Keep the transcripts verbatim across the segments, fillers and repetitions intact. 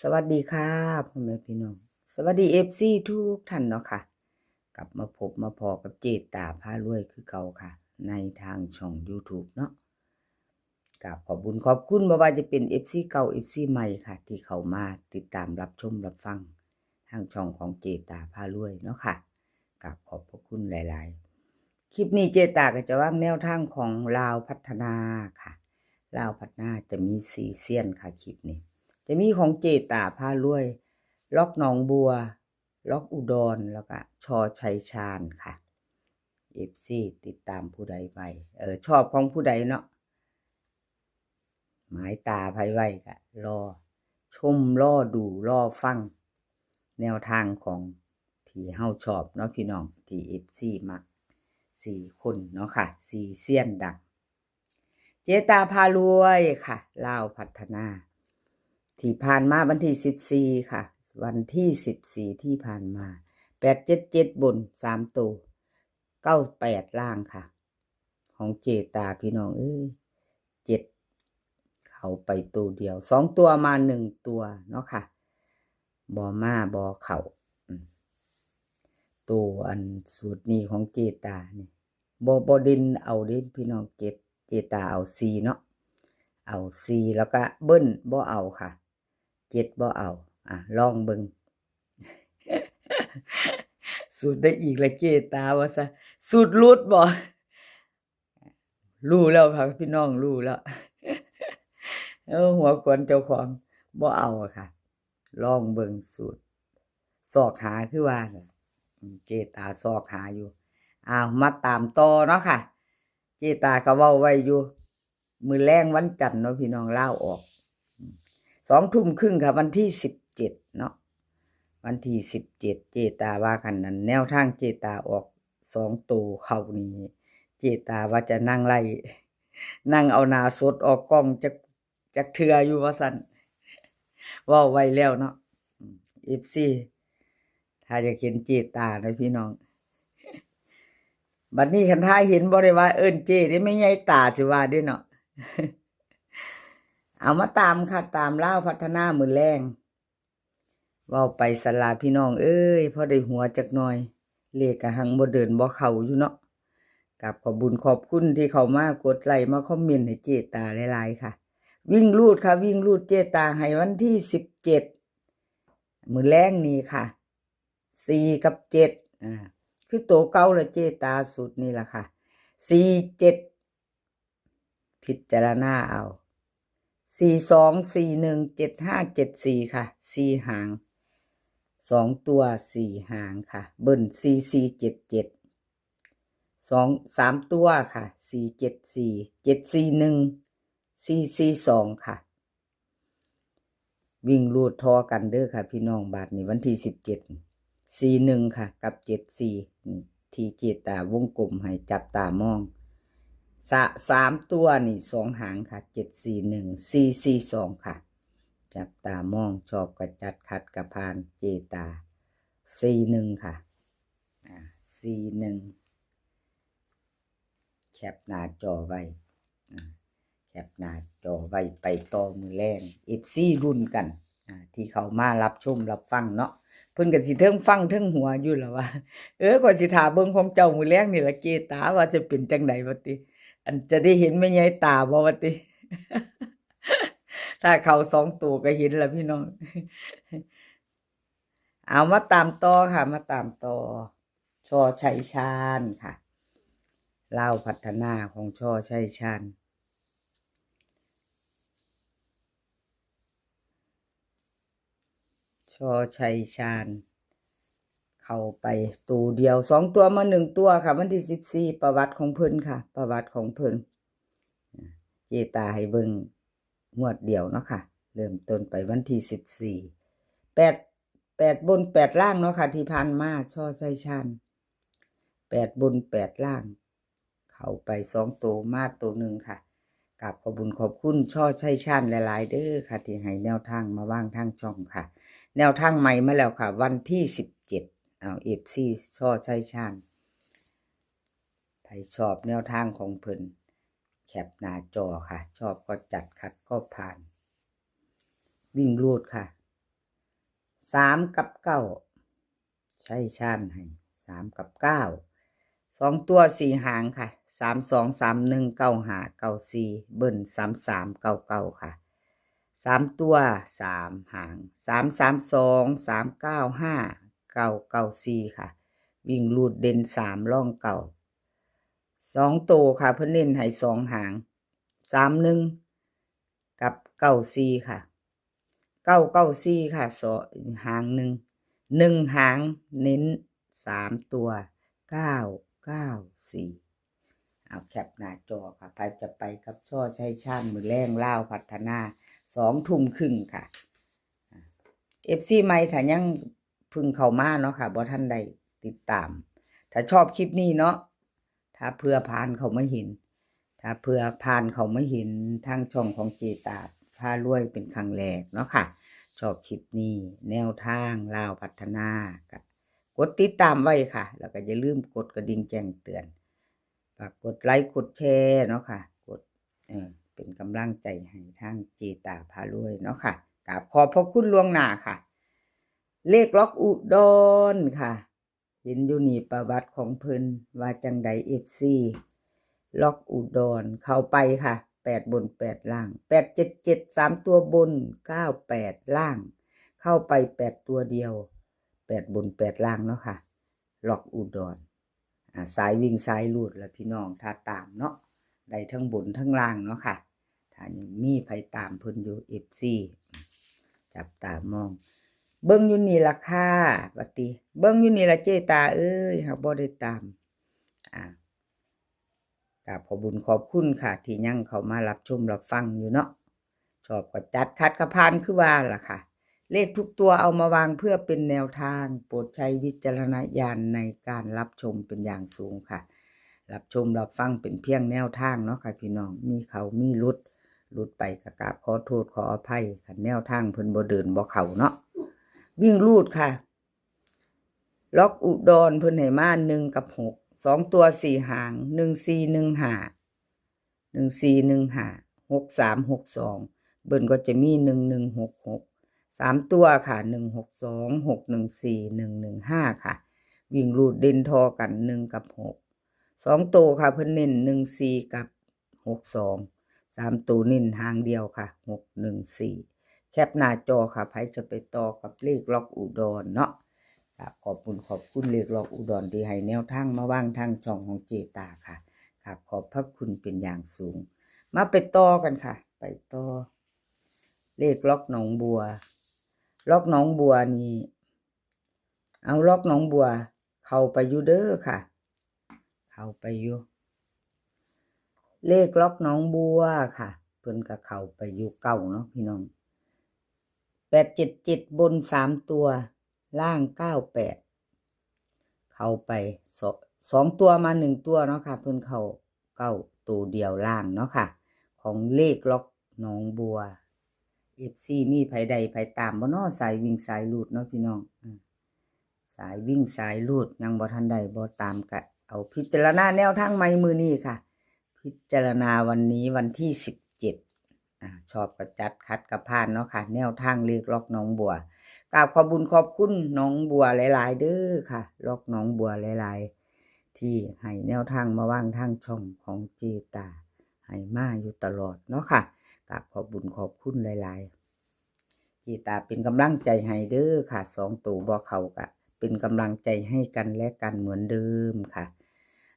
สวัสดีค่ะพ่อแม่พี่น้อง สวัสดี เอฟซี ทุกท่านเนาะค่ะ กลับมาพบมาพ้อกับเจตาพารวยคือเก่าค่ะ ในทางช่อง YouTube เนาะ กราบขอบบุญขอบคุณ บ่ว่าจะเป็น เอฟซี เก่า เอฟซี ใหม่ค่ะ ที่เข้ามาติดตามรับชมรับฟังทางช่องของเจตาพารวยเนาะค่ะ กราบขอบพระคุณหลายๆ คลิปนี้เจตาก็จะวางแนวทางของลาวพัฒนาค่ะ ลาวพัฒนาจะมีสี่เซียนค่ะคลิปนี้ จะมีของเจตาพารวย ล็อกหนองบัว ล็อกอุดร แล้วก็ ช.ชัยชาญค่ะ เอฟซี ติดตามผู้ใดไป เออ ชอบของผู้ใดเนาะ หมายตาไผไว้ก็รอชม รอดู รอฟัง แนวทางของที่เฮาชอบเนาะพี่น้อง ที่ เอฟซี มัก สี่คนเนาะค่ะ สี่เซียนดัง เจตาพารวยค่ะ ลาวพัฒนา ที่ผ่านมาวันที่สิบสี่ค่ะ วันที่สิบสี่ที่ผ่านมา แปดเจ็ดเจ็ด บน สาม ตัว เก้าแปด ล่างค่ะ ของเจตาพี่น้องเอ้ย เจ็ด เข้าไปตัวเดียว สอง ตัวมาหนึ่งตัวเนาะค่ะ บ่มาบ่เข้า อืม ตัวอันสูตรนี้ของเจตานี่ บ่ บ่เด่นเอาเด้พี่น้อง เจ็ด เจตาเอาสี่เนาะ เอาสี่ แล้วก็เบิ้ลบ่เอาค่ะ เจ็ดบ่เอา อ่ะ ลองเบิ่ง สูตรได้อีกละเจตาว่าซะ สูตรหลุดบ่ รู้แล้วค่ะพี่น้อง รู้แล้ว เออ หัวขวัญเจ้าของ บ่เอาอะค่ะ ลองเบิ่งสูตร ซอกหาคือว่าน่ะ อืม เจตาซอกหาอยู่ อ้าว มาตามต่อเนาะค่ะ เจตาก็เว้าไว้อยู่ มื้อแลงวันจันทร์เนาะพี่น้อง ลาวออก อืม สองทุ่มครึ่งค่ะ วันที่สิบเจ็ดเนาะ วันที่สิบเจ็ด เจตาว่าคันนั้น แนวทางเจตาออกสองตัวเข้านี่ เจตาว่าจะนั่งไล่ นั่งเอาหน้าสดออกกล้องจัก จักเทื่ออยู่ว่าซั่น เว้าไว้แล้วเนาะ อืม เอฟซี ถ้าอยากเห็นเจตานะพี่น้อง บัดนี้คันถ้าเห็นบ่ได้ว่าเอิ้นเจเด้ แม่ใหญ่ตาสิว่าเด้เนาะ เอามาตามค่ะ ตามลาวพัฒนามื้อแลง เว้าไปสะละพี่น้องเอ้ย พอได้หัวจักหน่อย เลขก็หังบ่เดินบ่เข้าอยู่เนาะ กราบขอบบุญขอบคุณที่เข้ามากดไลค์มาคอมเมนต์ให้เจตาหลายๆค่ะ วิ่งรูดค่ะ วิ่งรูดเจตาให้วันที่สิบเจ็ด มื้อแลงนี้ค่ะ สี่กับเจ็ด อ่า คือตัวเก่าละเจตาสูตรนี่ล่ะค่ะ สี่เจ็ด พิจารณาเอา สี่สอง สี่หนึ่ง เจ็ดห้า เจ็ดสี่ ค่ะ สี่หาง สองตัวสี่หางค่ะ เบิ้ล สี่สี่เจ็ดเจ็ด สอง สามตัวค่ะ สี่เจ็ดสี่ เจ็ดสี่หนึ่ง สี่สี่สอง ค่ะ วิ่งรูดทอกันเด้อค่ะพี่น้อง บาดนี้วันที่สิบเจ็ด สี่หนึ่ง ค่ะ กับ เจ็ดสี่ นี่ ที่เจตาวงกลมให้จับตามอง สะ สามตัวนี่สองหางค่ะ เจ็ดสี่หนึ่ง สี่สี่สอง ค่ะ จับตามอง ชอบก็จัด ขัดก็ผ่าน เจตา สี่หนึ่ง ค่ะ อ่า สี่หนึ่ง แคปหน้าจอไว้ อ่า แคปหน้าจอไว้ ไปต่อมื้อแลง เอฟซี ลุ้นกัน อ่า ที่เข้ามารับชมรับฟังเนาะ เพิ่นก็สิเทิงฟังเทิงหัวอยู่ล่ะว่า เออ ข้อยสิท่าเบิ่งของเจ้ามื้อแลงนี่ล่ะเจตา ว่าจะเป็นจั่งใดว่าติ อันจะได้เห็นแม่ใหญ่ตาบ่ว่าติ ถ้าเข้าสองตัวก็เห็นล่ะพี่น้อง เอามาตามต่อค่ะ มาตามต่อ ช.ชัยชาญค่ะ ลาวพัฒนาของ ช.ชัยชาญ ช.ชัยชาญ เข้าไปตัวเดียว สองตัวมาหนึ่งตัวค่ะ วันที่สิบสี่ ประวัติของเพิ่นค่ะ ประวัติของเพิ่น เจตาให้เบิ่งงวดเดียวเนาะค่ะ เริ่มต้นไปวันที่สิบสี่ แปด แปดบนแปดล่างเนาะค่ะ ที่ผ่านมา ช.ชัยชาญ แปดบนแปดล่าง เข้าไปสองตัว มาตัวหนึ่งค่ะ กราบขอบบุญขอบคุณ ช.ชัยชาญ หลายๆเด้อค่ะ ที่ให้แนวทางมาวางทางช่องค่ะ แนวทางใหม่มาแล้วค่ะ วันที่สิบเจ็ด เอา เอฟซี ช.ชัยชาญ ไผชอบแนวทางของเพิ่น แคปหน้าจอค่ะ ชอบก็จัด ขัดก็ผ่าน วิ่งรูดค่ะ สามกับเก้า ใช้ชาญให้ สามกับเก้า สองตัวสี่หางค่ะ สามสอง สามหนึ่ง เก้าห้า เก้าสี่ เบิ้ล สามสาม เก้าเก้า ค่ะ สามตัวสามหาง สามสามสอง สามเก้าห้า เก้าเก้าสี่ ค่ะ วิ่งรูดเด่นสามรองเก้า สองตัวค่ะ เพิ่นเน้นให้สองหาง สามหนึ่ง กับเก้าสี่ ค่ะ เก้าเก้าสี่ ค่ะ สอ หางหนึ่ง หนึ่งหาง เน้นสามตัว เก้าเก้าสี่ เอาแคปหน้าจอค่ะ ไปจะไปกับช่อชัยชาญมื้อแลงลาวพัฒนา สองทุ่มครึ่งค่ะ เอฟซี ใหม่ถ้ายังเพิ่งเข้ามาเนาะค่ะ บ่ทันได้ติดตาม ถ้าชอบคลิปนี้เนาะ ถ้าเพื่อผ่านเข้ามาเห็น ถ้าเพื่อผ่านเข้ามาเห็นทางช่องของเจตาพารวยเป็นครั้งแรกเนาะค่ะ ชอบคลิปนี้ แนวทางลาวพัฒนา ก็กดติดตามไว้ค่ะ แล้วก็อย่าลืมกดกระดิ่งแจ้งเตือน ฝากกดไลค์กดแชร์เนาะค่ะ กด เอ่อ เป็นกำลังใจให้ทางเจตาพารวยเนาะค่ะ กราบขอบพระคุณล่วงหน้าค่ะ เลขล็อกอุดรค่ะ เห็นอยู่นี่ประวัติของเพิ่นว่าจังใด เอฟซี ล็อกอุดรเข้าไปค่ะ แปดบนแปดล่าง แปดเจ็ดเจ็ด สามตัวบน เก้าแปดล่าง เข้าไปแปดตัวเดียว แปดบนแปดล่างเนาะค่ะ ล็อกอุดร อ่า สายวิ่งสายรูดละพี่น้อง ถ้าตามเนาะ ได้ทั้งบนทั้งล่างเนาะค่ะ ถ้ายังมีไผตามเพิ่นอยู่ เอฟซี จับตามอง เบิ่งอยู่นี่ล่ะค่ะ ว่าติ เบิ่งอยู่นี่ล่ะเจตาเอ้ย หากบ่ได้ตาม อ่า กราบขอบบุญขอบคุณค่ะ ที่ยังเข้ามารับชมรับฟังอยู่เนาะ ชอบก็จัด ขัดก็ผ่านคือว่าล่ะค่ะ เลขทุกตัวเอามาวางเพื่อเป็นแนวทาง โปรดใช้วิจารณญาณในการรับชมเป็นอย่างสูงค่ะ รับชมรับฟังเป็นเพียงแนวทางเนาะค่ะพี่น้อง มีเข้ามีหลุด หลุดไปก็กราบขอโทษขออภัย คันแนวทางเพิ่นบ่เดินบ่เข้าเนาะ วิ่งรูดค่ะ ล็อกอุดรเพิ่นให้มาหนึ่งกับหก สองตัวสี่หาง หนึ่งสี่หนึ่งห้า หนึ่งสี่หนึ่งห้า หกสามหกสอง เบิ้ลก็จะมีหนึ่งหนึ่งหกหก สามตัวค่ะ หนึ่งหกสอง หกหนึ่งสี่ หนึ่งหนึ่งห้า ค่ะ วิ่งรูดเด่นทอกันหนึ่งกับหก สองตัวค่ะ เพิ่นเน้นหนึ่งสี่กับหกสอง สามตัวเน้นหางเดียวค่ะ หกหนึ่งสี่ แคปหน้าจอค่ะ ไผจะไปต่อกับเลขล็อกอุดรเนาะ กราบขอบคุณขอบคุณเลขล็อกอุดรที่ให้แนวทางมาวางทางช่องของเจตาค่ะ กราบขอบพระคุณเป็นอย่างสูง มาไปต่อกันค่ะ ไปต่อ เลขล็อกหนองบัว ล็อกหนองบัวนี่ เอาล็อกหนองบัว เข้าไปอยู่เด้อค่ะ เข้าไปอยู่ เลขล็อกหนองบัวค่ะ เพิ่นก็เข้าไปอยู่เก้าเนาะพี่น้อง แปดเจ็ดเจ็ด บนสามตัว ล่างเก้าแปด เข้าไปสอง สองตัวมาหนึ่งตัวเนาะค่ะ เพิ่นเข้าเก้าตัวเดียวล่างเนาะค่ะ ของเลขล็อกหนองบัว เอฟซี มีไผใดไผตามบ่เนาะ สายวิ่งสายรูดเนาะพี่น้อง อืม สายวิ่งสายรูดยังบ่ทันได้บ่ตามก็เอาพิจารณาแนวทางใหม่มื้อนี้ค่ะ พิจารณาวันนี้วันที่สิบเจ็ด อ่า ชอบก็จัด ขัดก็ผ่านเนาะค่ะ แนวทางเลขล็อกหนองบัว กราบขอบบุญขอบคุณหนองบัวหลายๆเด้อค่ะ ล็อกหนองบัวหลายๆ ที่ให้แนวทางมาวางทางช่องของเจตา ให้มาอยู่ตลอดเนาะค่ะ กราบขอบบุญขอบคุณหลายๆ เจตาเป็นกำลังใจให้เด้อค่ะ สองตัวบ่เข้าก็เป็นกำลังใจให้กันและกันเหมือนเดิมค่ะ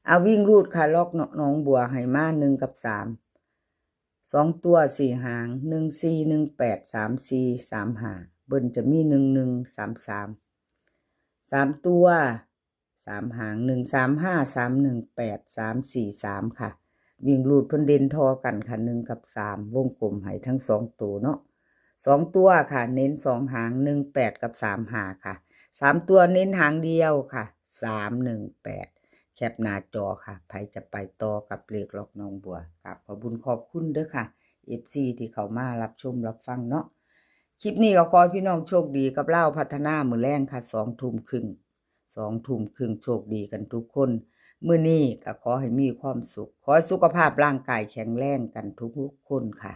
เอาวิ่งรูดค่ะ ล็อกหนองบัวให้มาหนึ่งกับสาม สองตัวสี่หาง หนึ่งสี่ หนึ่งแปด สามสี่ สามห้า เบิ้ลจะมีหนึ่งหนึ่ง สามสาม สามตัว สามหาง หนึ่งสามห้า สามหนึ่งแปด สามสี่สาม ค่ะ วิ่งรูดเพิ่นเด่นทอกันค่ะ หนึ่งกับสาม วงกลมให้ทั้งสองตัวเนาะ สองตัวค่ะ เน้นสองหาง หนึ่งแปด กับ สามห้า ค่ะ สามตัวเน้นหางเดียวค่ะ สามหนึ่งแปด แคปหน้าจอค่ะ ไผจะไปต่อกับเลขล็อกหนองบัว กราบขอบบุญขอบคุณเด้อค่ะ เอฟซี ที่เข้ามารับชมรับฟังเนาะ คลิปนี้ก็ขอให้พี่น้องโชคดีกับลาวพัฒนามื้อแลงค่ะ สองทุ่มครึ่ง สองทุ่มครึ่ง โชคดีกันทุกคน มื้อนี้ก็ขอให้มีความสุข ขอให้สุขภาพร่างกายแข็งแรงกันทุกๆคนค่ะ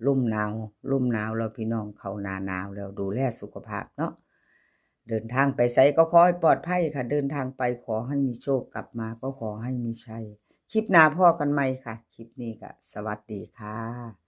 ลมหนาว ลมหนาวแล้วพี่น้อง เข้าหน้าหนาวแล้ว ดูแลสุขภาพเนาะ เดินทางไปไสก็ขอให้ปลอดภัยค่ะ เดินทางไปขอให้มีโชค กลับมาก็ขอให้มีชัย คลิปหน้าพ้อกันใหม่ค่ะ คลิปนี้ก็สวัสดีค่ะ